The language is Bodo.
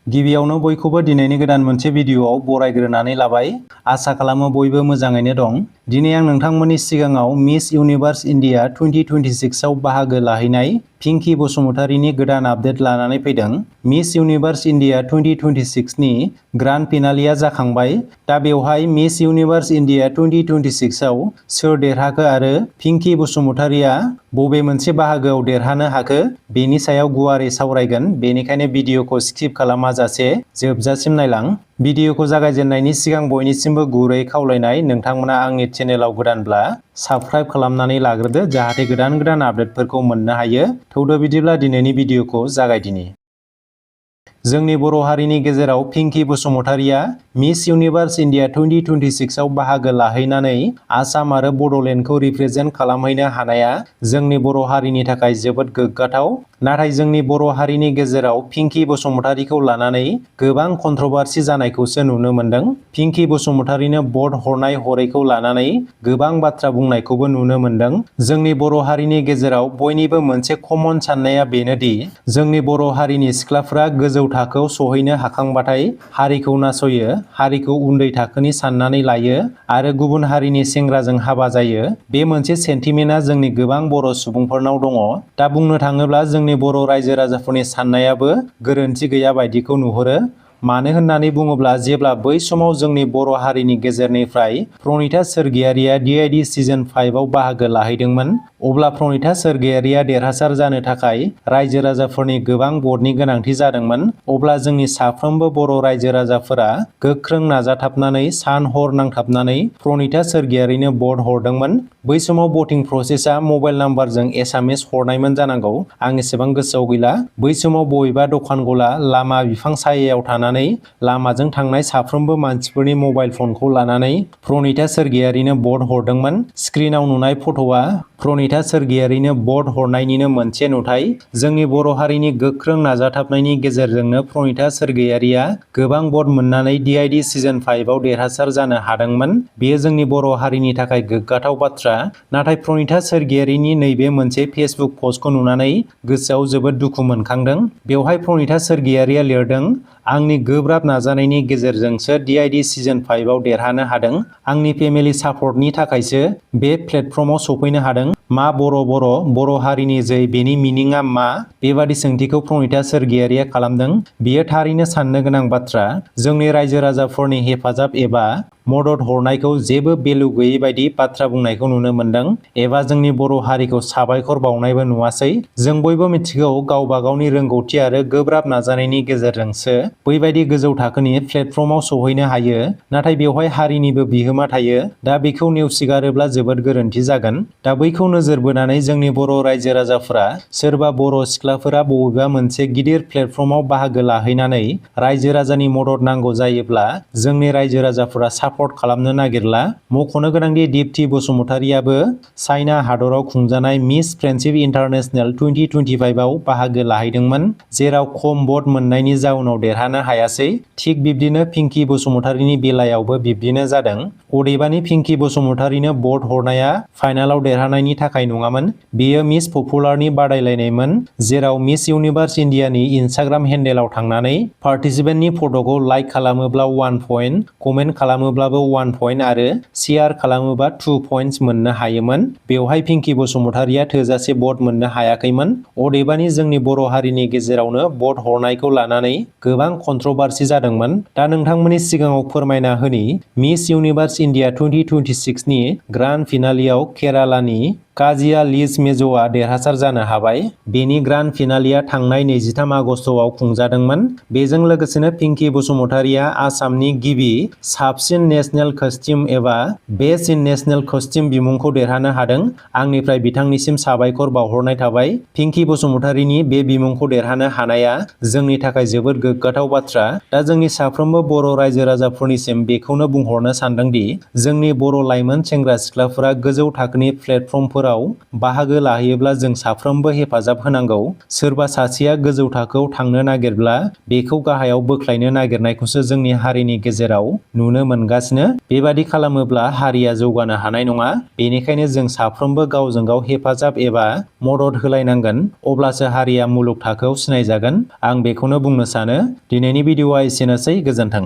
गिबियावनो बयखौबो दिनैनि गोदान मोनसे भिडिअआव बरायग्रोनानै लाबाय। आसा खालामो बयबो मोजाङैनो दं। दिनै आं नोंथांमोननि सिगाङाव मिस इउनिभार्स इन्डिया 2026 आव बाहागो लाहैनाय पिंकी बसुमतारीनि गोदान आपडेट लानानै फैदों। मिस इउनिभार्स इन्डिया 2026 नि ग्रान्ड फिनालेआ जाखांबाय। दा बेवहाय मिस इउनिभार्स इन्डिया 2026 आव सोर देरहाखो आरो पिंकी बसुमतारीया बबे मोनसे बाहागोआव देरहानो हाखो बेनि सायाव गुवारै सावरायगोन। बेनिखायनो भिडिअखौ स्किप खालामाजासे जोबजासिम नायलां। भिडिअखौ जागायजेननायनि सिगां बयनिसिमबो गुरै खावलायनाय, नोंथांमोना आंनि चेनेलाव गोदानब्ला साबस्क्राइब खालामनानै लाग्रोदो जाहाथे गोदान आपडेटफोरखौ मोननो हायो। थौदो बिदिब्ला दिनैनि भिडिअखौ जागायदिनि। जोंनि बर' हारिनि गेजेराव पिंकी बसुमतारीया मिस इउनिभार्स इन्डिया 2026 आव बाहागो लाहैनानै आसाम आरो बड'लेण्डखौ रिप्रेजेन्ट खालामहैनो हानाया जोंनि बर' हारिनि थाखाय जोबोद गोग्गाथाव। नाथाय जोंनि बर' हारिनि गेजेराव पिंकी बसुमतारीखौ लानानै गोबां कन्ट्रभार्सि जानायखौसो नुनो मोन्दों। पिंकी बसुमतारीनो भट हरनाय हरैखौ लानानै गोबां बाथ्रा बुंनायखौबो नुनो मोन्दों। जोंनि बर' हारिनि गेजेराव बयनिबो मोनसे कमन साननाया बेनोदि जोंनि बर' हारिनि सिख्लाफोरा गोजौ थाखोआव सहैनो हाखांबाथाय हारिखौ नासयो, हारिखौ उन्दै थाखोनि साननानै लायो आरो गुबुन हारिनि सेंग्राजों हाबा जायो। बे मोनसे सेन्टिमेन्टआ जोंनि गोबां बर' सुबुंफोरनाव दङ। दा बुंनो थाङोब्ला जोंनि बर' रायजो राजाफोरनि साननायाबो गोरोन्थि गैया बायदिखौ नुहुरो। मानो होननानै बुङोब्ला जेब्ला बै समाव जोंनि बर' हारिनि गेजेरनिफ्राय प्रनिता सोरगियारिया DID सिजन 5 आव बाहागो लाहैदोंमोन, अब्ला प्रनिता सोरगियारिया देरहासार जानो थाखाय रायजो राजाफोरनि गोबां भटनि गोनांथि जादोंमोन। अब्ला जोंनि साफ्रोमबो बर' रायजो राजाफोरा गोख्रों नाजाथाबनानै सान हर नांथाबनानै प्रनिता सोरगियारिनो भट हरदोंमोन। बै समाव भटिं प्रसेसआ मबाइल नाम्बारजों SMS हरनायमोन जानांगौ, आं एसेबां गोसोआव गैला। बै समाव बबेबा दखान गला, लामा, बिफां सायायाव थानानै लामाजों थांनाय साफ्रोमबो मानसिफोरनि मबाइल फनखौ लानानै प्रनिता सोरगियारिनो भट हरदोंमोन। स्क्रिनाव नुनाय फट'आ प्रनिता सोरगियारिनो भट हरनायनिनो मोनसे नुथाय। जोंनि बर' हारिनि गोख्रों नाजाथाबनायनि गेजेरजोंनो प्रनिता सोरगियारिया गोबां भट मोननानै DID सिजन 5 आव देरहासार जानो हादोंमोन। बेयो जोंनि बर' हारिनि थाखाय गोग्गाथाव बाथ्रा। नाथाय प्रनिता सोरगियारिनि नैबे मोनसे फेसबुक पस्टखौ नुनानै गोसोआव जोबोद दुखु मोनखांदों। बेवहाय प्रनिता सोरगियारिया लिरदों, आंनि गोब्राब नाजानायनि गेजेरजोंसो DID सिजन 5 आव देरहानो हादों। आंनि फेमिलि सापर्टनि थाखायसो बे प्लेटफर्माव सफैनो हादों। मा बर' हारिनि जै बेनि मिनिंआ मा? बेबादि सोंथिखौ प्रनिता सोरगियारिया खालामदों। बेयो थारैनो साननो गोनां बाथ्रा। जोंनि रायजो राजाफोरनि हेफाजाब एबा मदद हरनायखौ जेबो भेलु गैयै बायदि बाथ्रा बुंनायखौ नुनो मोन्दों, एबा जोंनि बर' हारिखौ साबायखर बावनायबो नुवासै। जों बयबो मिथिगौ गावबा गावनि रोंगौथि आरो गोब्राब नाजानायनि गेजेरजोंसो बैबायदि गोजौ थाखोनि प्लेटफर्माव सौहैनो हायो। नाथाय बेवहाय हारिनिबो बिहोमा थायो। दा बेखौ नेवसिगारोब्ला जोबोद गोरोन्थि जागोन। दा बैखौ नोजोर बोनानै जोंनि बर' रायजो राजाफोरा, सोरबा बर' सिख्लाफोरा बबेबा मोनसे गिदिर प्लेटफर्माव बाहागो लाहैनानै रायजो राजानि मदद नांगौ जायोब्ला जोंनि रायजो राजाफोरा सापर्ट खालामनो नागिरला। मख'नो गोनांदि दीप्ति बसुमतारीयाबो चाइना हादराव खुंजानाय मिस फ्रेन्डशिप इन्टारनेशनेल 2025 आव बाहागो लाहैदोंमोन, जेराव खम भट मोननायनि जाउनाव देरहानो हायासै। थिग बिब्दिनो पिंकी बसुमतारीनि बेलायावबो बिब्दिनो जादों। अदेबानि पिंकी बसुमतारीनो भट हरनाया फाइनालाव देरहानायनि थाखाय नङामोन। बेयो मिस पपुलारनि बादायलायनायमोन, जेराव मिस इउनिभार्स इन्डियानि इनस्टाग्राम हेन्डेलाव थांनानै पार्टिसिपेन्टनि फट'खौ लाइक खालामोब्ला 1 पइन्ट, कमेन्ट खालामोब्लाबो 1 पइन्ट आरो शेयार खालामोबा 2 पइन्टस मोननो हायोमोन। बेवहाय पिंकी बसुमतारीया थोजासे भट मोननो हायाखैमोन। अदेबानि जोंनि बर' हारिनि गेजेरावनो भट हरनायखौ लानानै गोबां कन्ट्रभार्सि जादोंमोन। दा नोंथांमोननि सिगाङाव फोरमायना होनि, मिस इउनिभार्स इन्डिया 2026 नि ग्रान्ड फिनालेआव केरालानि काजिया लिज मेज'आ देरहासार जानो हाबाय। बेनि ग्रान्ड फिनालेआ थांनाय 23 आगस्तआव खुंजादोंमोन। बेजों लोगोसेनो पिंकी बसुमतारीया आसामनि गिबि साबसिन नेशनेल कस्ट्युम एबा बेस्ट इन नेशनेल कस्ट्युम बिमुंखौ देरहानो हादों। आंनिफ्राय बिथांनिसिम साबायखर बावहरनाय थाबाय। पिंकी बसुमतारीनि बे बिमुंखौ देरहानो हानाया जोंनि थाखाय जोबोद गोग्गाथाव बाथ्रा। दा जोंनि साफ्रोमबो बर' रायजो राजाफोरनिसिम बेखौनो बुंहरनो सानदोंदि जोंनि बर' लाइमोन सेंग्रा सिख्लाफोरा गोजौ थाखोनि प्लेटफर्मफोराव खाबुफोराव बाहागो लाहैयोब्ला जों साफ्रोमबो हेफाजाब होनांगौ। सोरबा सासेया गोजौ थाखोआव थांनो नागिरब्ला बेखौ गाहायाव बोख्लायनो नागिरनायखौसो जोंनि हारिनि गेजेराव नुनो मोनगासिनो। बेबादि खालामोब्ला हारिया जौगानो हानाय नङा। बेनिखायनो जों साफ्रोमबो गावजों गाव हेफाजाब एबा मदद होलायनांगोन, अब्लासो हारिया मुलुग थाखोआव सिनायजागोन। आं बेखौनो बुंनो सानो। दिनैनि भिडिअ'आ एसेनोसै। गोजोन्थों।